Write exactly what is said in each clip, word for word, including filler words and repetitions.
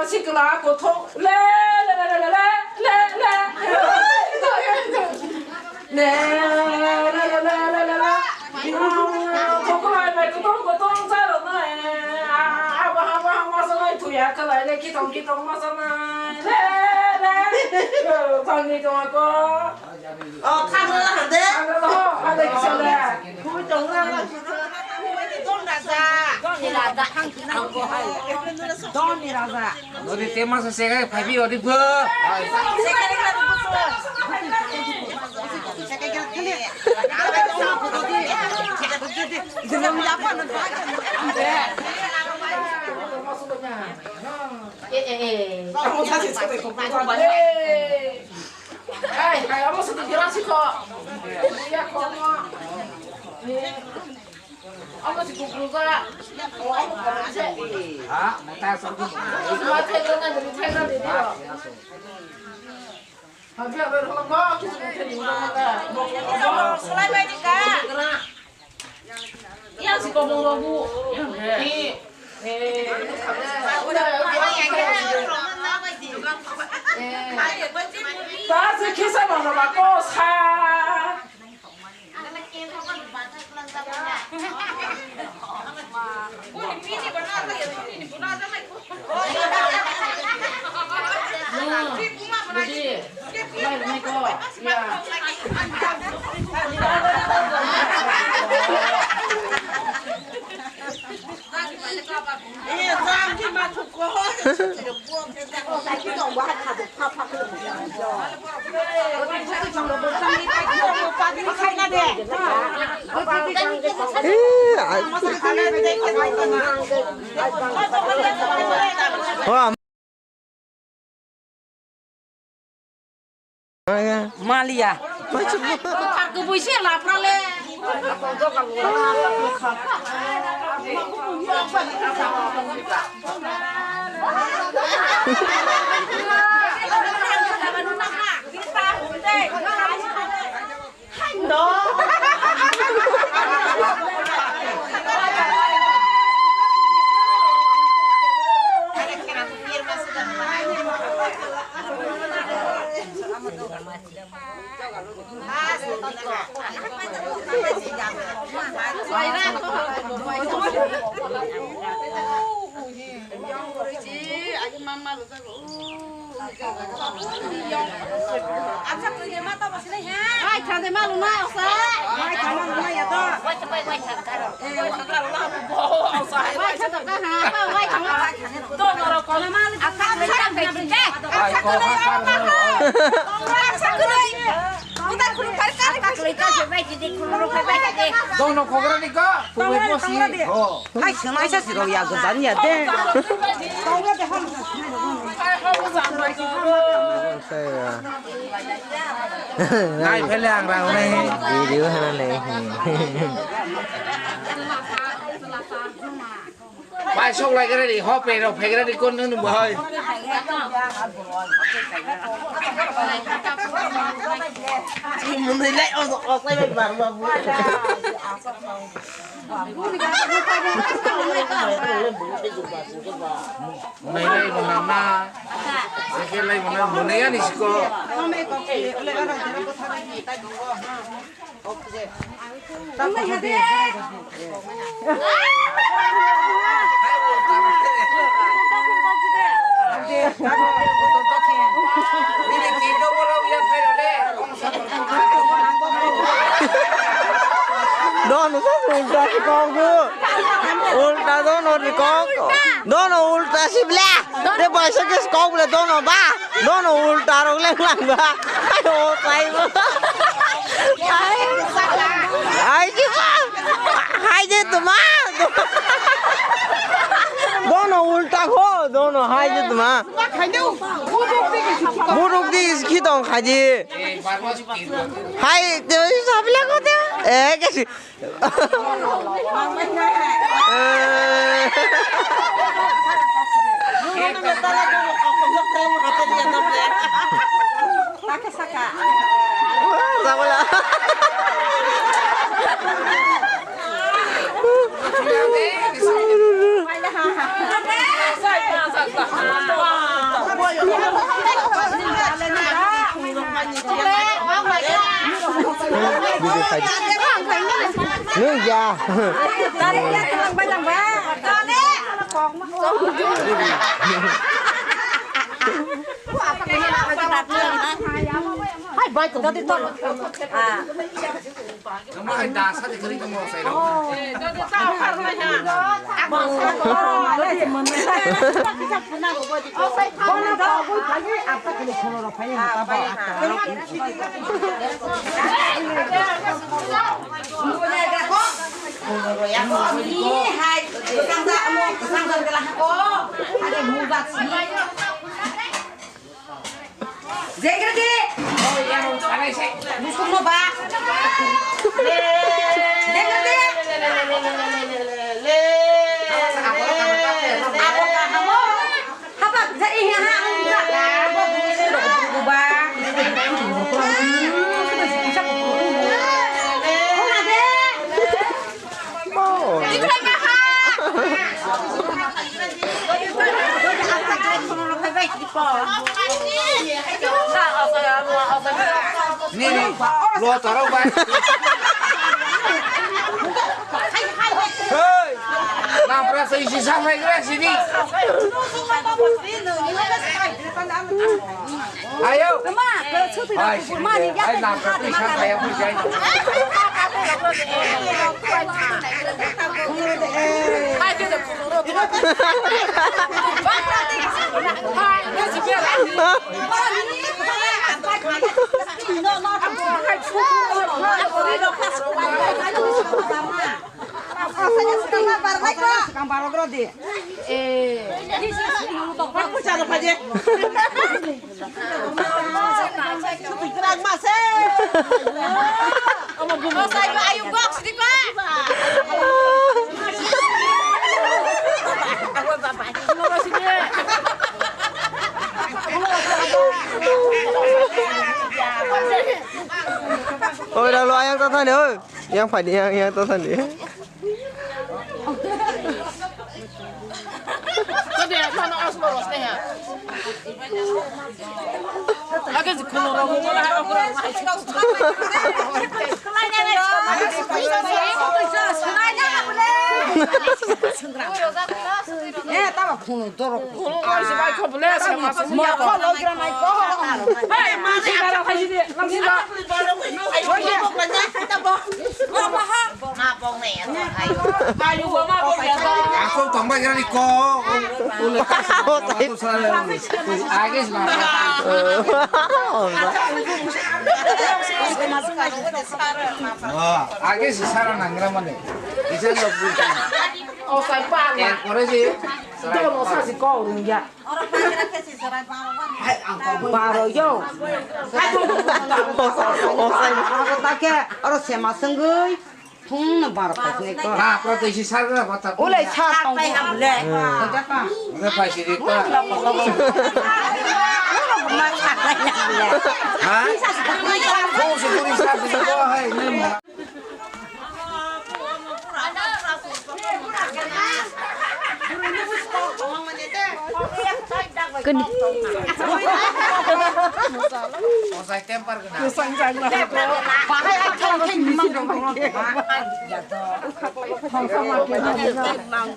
Sikla kothok le le le le le le le le. Le le le le le le le. Kokolai bai kothok kothok charok nai. Abo habo habo sanai thuya kalai le kitong kitong ma sanai. Le le. Thangni tongako. Oh, khang la hande. Khang la ho, hande kisa le. Doni raja. Doni raja. Odi tema se segai phaibi odi bo. Eh, eh, eh. Ai, ai, amo se gira siko. Ya, komo. Amo se kukuruga. Amo se. Ha, mata sorgo. Mata gira na, gira na, gira. Ha, gira, gira, gira. Sulai bai dika. Yang si kobong rogu. Eh. Eh. Ba se kisa mama ba ko sa. Malia. Kwthar kubui se lapra le. Dono kogra ni ka, kubai posi. Ho. Hai, swnai sa siro ya, gozan ya de. Nai phele ang rang nai. Video hana nai. Bai sok lai kare ri, ho pe ro phai kare ri kon nung bo hai. Mundai lai o o sai bai bar ba bu. Mundai lai bo na na. Seke lai bo na mundai ani siko. Dono sa ulta si kok tu. Ulta dono si kok. Dono ulta si bla. Te paisa ke kok bla dono ba. Dono ulta rok leng lang ba. Ayo, tai ba. Ai, ai, ji ba. Hai je tu ma. Dono ulta ko, dono hai je tu ma. Buruk di iski tong khaji. Hai, te sabila ko te. Eh, ke si. Nwng ya. Hai, bai, tong. Tadi tong. Ah. Kamu hai dasa di kering kamu saya dong. Jengkir di. Musuh no ba. Jengkir di. Apa kahamo? Apa jadi ha ha. Apa musuh no ba. Kau ada. Ni, ni, lo tarok bai. Hei, nampra sa isi sa phai gra sini. Ayo. Ai, sini, ai, nampra sa phai gra sini. Oi, ralo ayang tathani, oi. Yang phai di, yang, yang tathani. Aswk tongbai gani ko. Age sma. Age si sara nangra mane. Isa lo. Erpore si. Baro yo. Osa, osa. Abo ta khe, oro sema swngwi, thung no baro kosne ko. Ha, pro te si sar na bata. Ulai sa tong. Pai ha bole. Ore pai si ri ko. Ha? Thung si puri sa si ko hai. Kani. Bahai ai thang thang mang mang.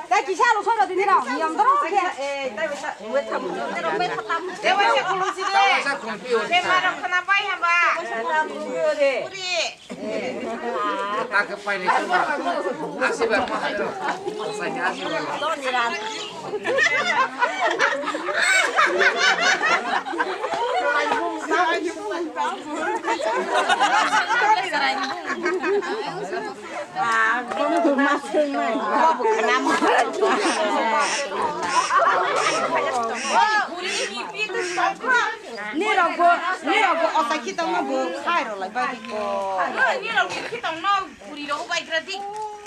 Tei kisa alo sora dini rao, niyam doro khe. Tei waisa khulumsi de. Bemar rok khna pai haba. Puri. Nirokbo, nirokbo osa khitongno bo khai rw lai bai ko. Nirok khitongno puri rw bai gra di.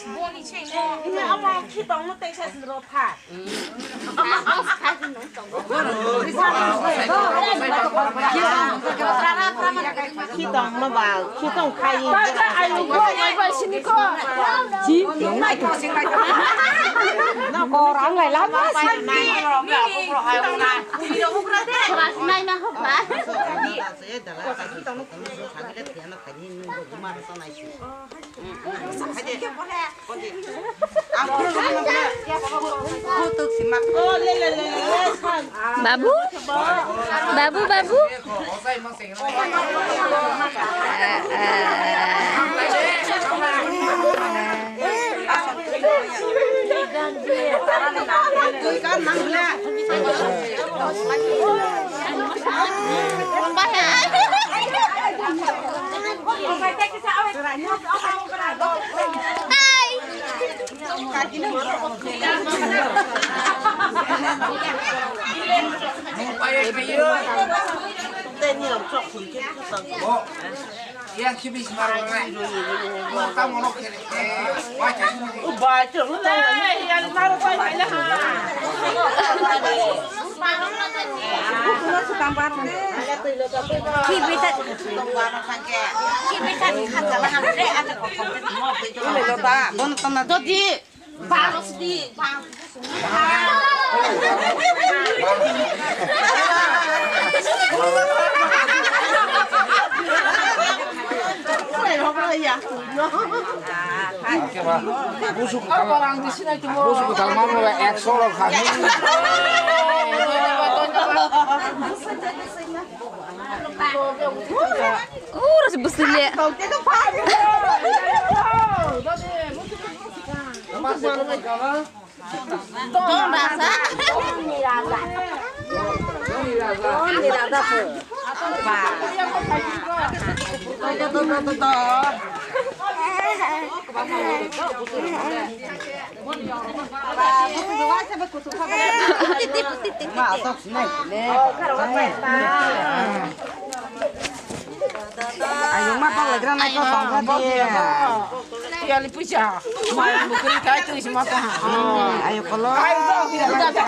Boni chengno. Ama khitongno teisa sin rw pha. Khitong no ba, khitong khai. Ayu ko, ayu ko, sini ko. Ji, nung ai ko sing ai. Na ko rang lai la. Nai na ho ba. Babu? Babu, babu? Yang kibis marwai. Tamo no kene. Bai, tamo no. Dodi. Busu kwtal, busu kwtal mano ekso rok kha. Ura si busu le. Don Raja. Don Raja. Don Raja. Ayung ma pang legra nai ko tong kha di. Yali puja. Mai mukri kai tu isi mata. Ayo kolo. Ayo dong, tidak ada.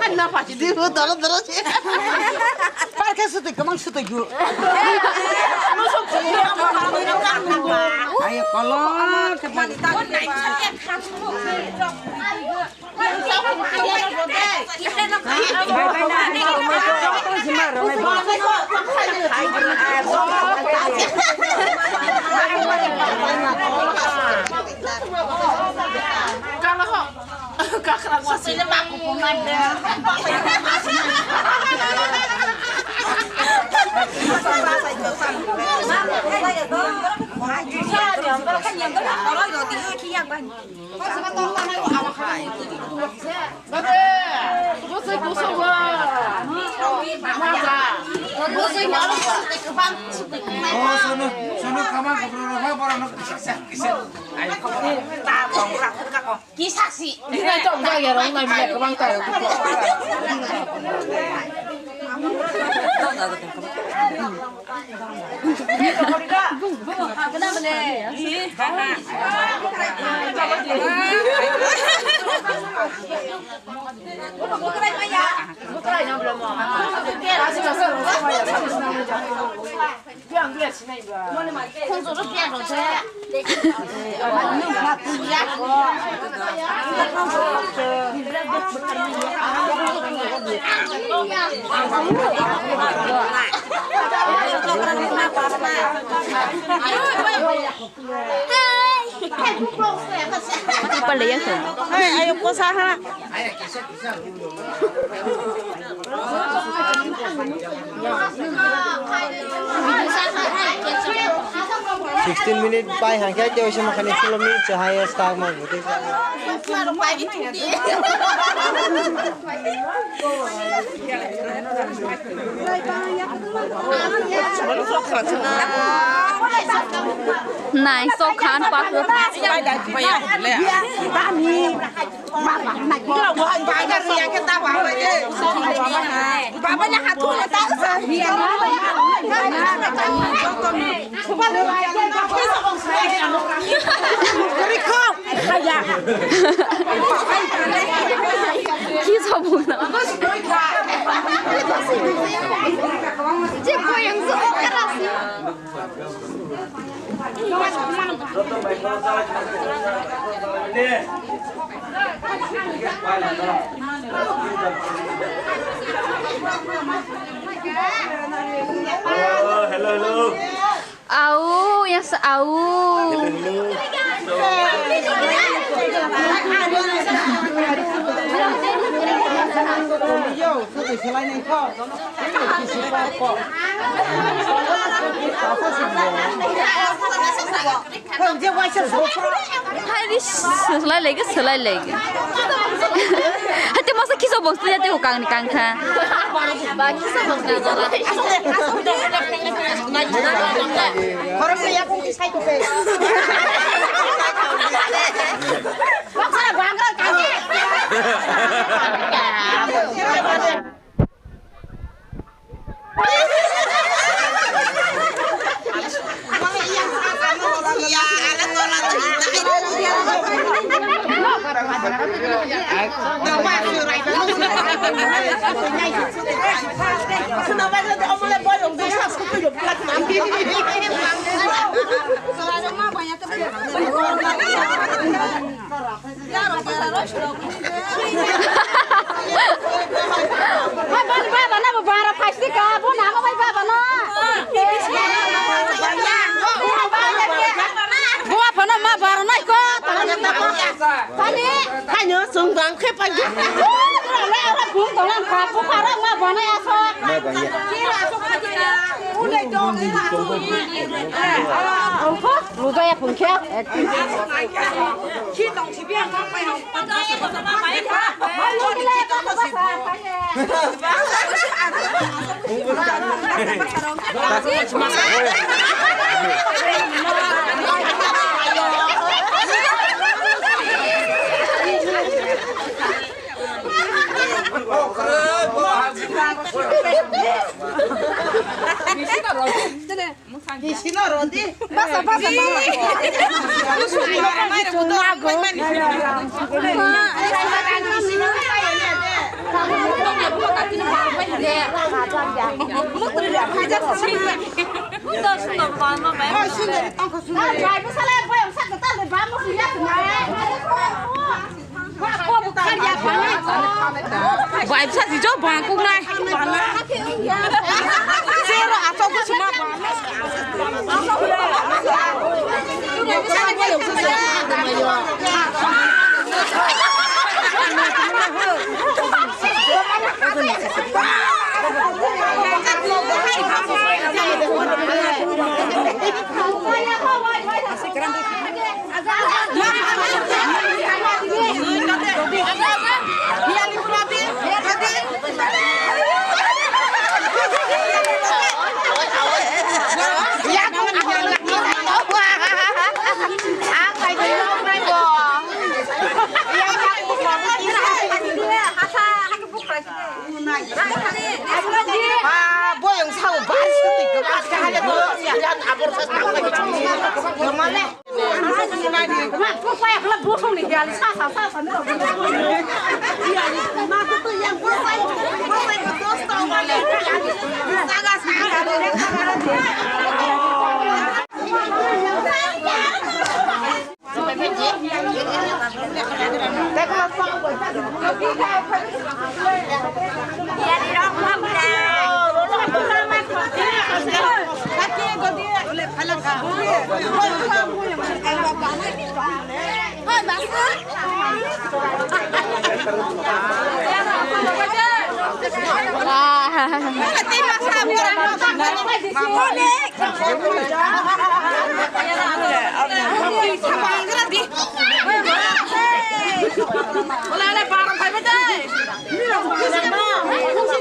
Kan na pasti di dolo dolo sih. Parke sutik kamang sutik gu. Ayo kolo. Oh, sono, sono, kamang kabro, roma, bora, no, kisa, kisa. Ayo, ta, tong, ra, ka, ko. Ki saksi. Dina tong ja ya rong nai mile kwbang ta. Hi. Pale yang tu. Hai, ayo, posa ha. Sixteen minute pai hangke, te oise makhani sulom ni chahaya start ma budi. Nai, so khan pak. Kisa bukna. Hello, hello. Au, yes, au. Hai, di selai lagi, selai lagi. Hati masa kisa box tu jate kang ni kang kha. Ba kisa box na jara. Khorok ni yakung kisai ko pe. Box na bangral kang. Hai, bani baba na bo bara phaisni ka, bo na bo bai baba na. Bo aphano ma bara nai ko. Bani, hai no sung bang khe pai. Ora ora bung tong lang kha, bo bara ma bana ya so. Lujaya phungkhe. Basa, basa, basa. Bai bwsa si jo bang kuk nai. Sero asok bwsima bang. Boyong sao bas tu tu.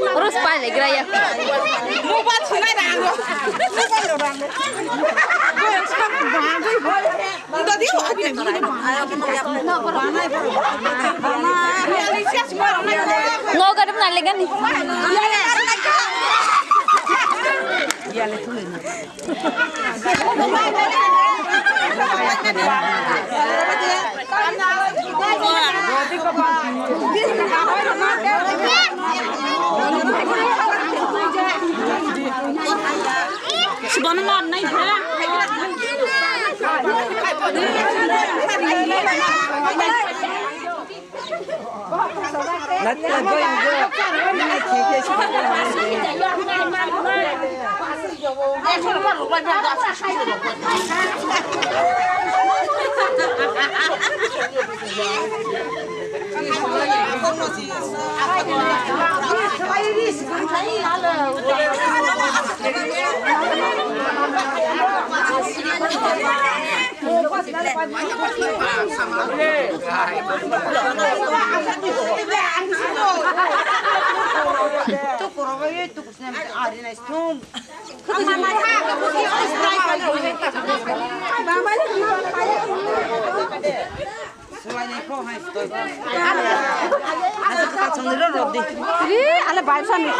Terus paling geraya. Nogo dum na lengan ni. Sibana man nai bra. Ri, ale bai sani.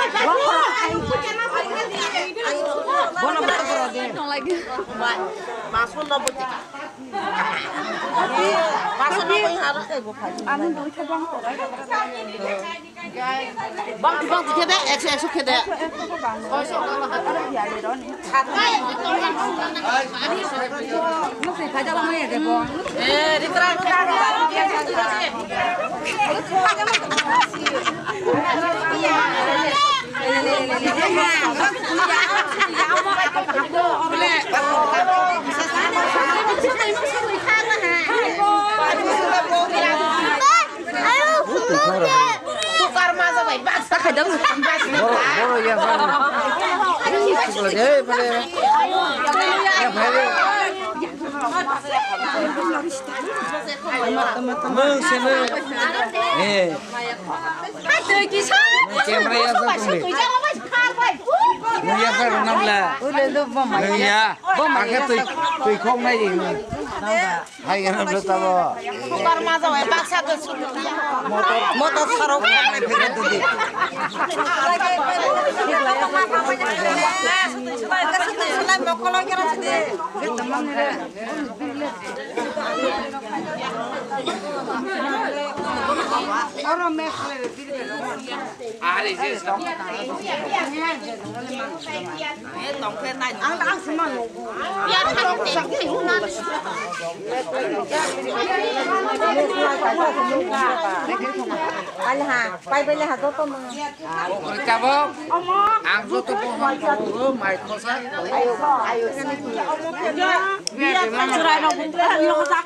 Bono boto rodi. Maso no boti. Maso no boti haro. Bang bang khede, ekso ekso khede. Sukar maja bai baksa khaidang. Boro, boro ya boro. Sukla de bole. Ya bhai. Mung se mung. Eh. Camera ya sa tung de. Mung ya sa namla. Mung ya. Bom ya. Bom ya. Akhe tui, tui khok nai. Hai gana bro tabo. Motor maja bai baksa ko sudu. Motor, motor sarok nai phege dudi. Ari je. Alha, pai pai le ha to to mo. Tabok, ang joto pohon tabok, mai khosa. Ayo, ayo. Biya churai no butra lo sa.